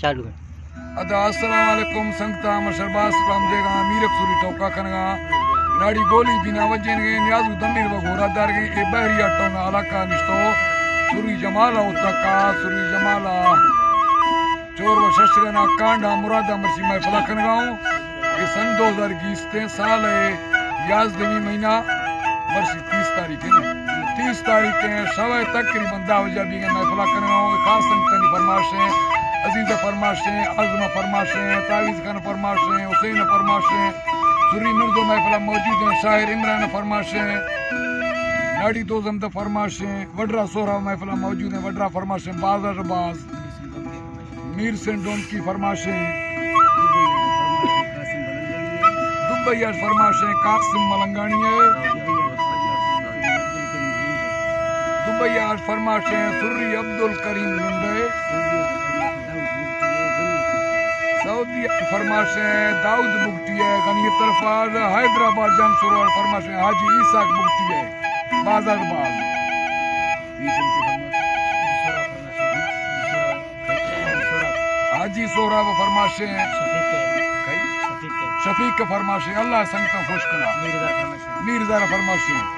چالو ہے۔ ادا السلام علیکم سنگتاں، من شہباز سلام دیگاں، میر افسوری ٹوکا کنگاں، ناڑی گولی بینا وجینگیں، نیازو دمیر و گورا دارگیں، اے بحری اٹو نا علاقہ نشتو، سری جمالا اتکا، سری جمالا چور و ششگنا کانڈا مرادا مرشی محفلہ کنگاؤں۔ اے سن دو ہزار گیستیں سال ہے، یازدہویں مہینہ، مرشی تیس تاریخ ہے نا؟ تیس تاریخ ہے، شوہ تقریباً دہ بجہ بیگہ محفلہ کنگاؤں۔ خاص سنگتانی فرمائش ہیں، عزیز فرمائش ہیں، اعظم فرمائش ہیں، تعویذ خان فرمائش ہیں، حسین فرمائش ہیں، سری نردو محفلہ موجود ہیں، شاعر عمران فرمائش ہیں، ناڑی دوزم دا فرمائش ہیں، وڈرا سہرا محفلہ موجود ہیں، وڈرا فرمائش ہیں، باز اش باز۔ میر سین ڈومکی فرمائشیں۔ دبئی اٹ فرمائشیں قاسم ملنگانی ہے۔ دبئی اٹ فرمائشیں سری عبدالکریم لنڈے۔ سعودی اٹ فرمائشیں داؤد بگٹی ہے، غنی طرف آ۔ حیدرآباد جام سرور فرمائشیں حاجی عیسیٰ بگٹی ہے، بازار باز۔ حاجی سہراب فرمائشیں۔ شفیق۔ کئی؟ شفیق۔ شفیق فرمائشیں۔ اللہ سنگتاں خوش کنا۔ میر زہرا فرمائشیں۔ میر زہرا فرمائشیں۔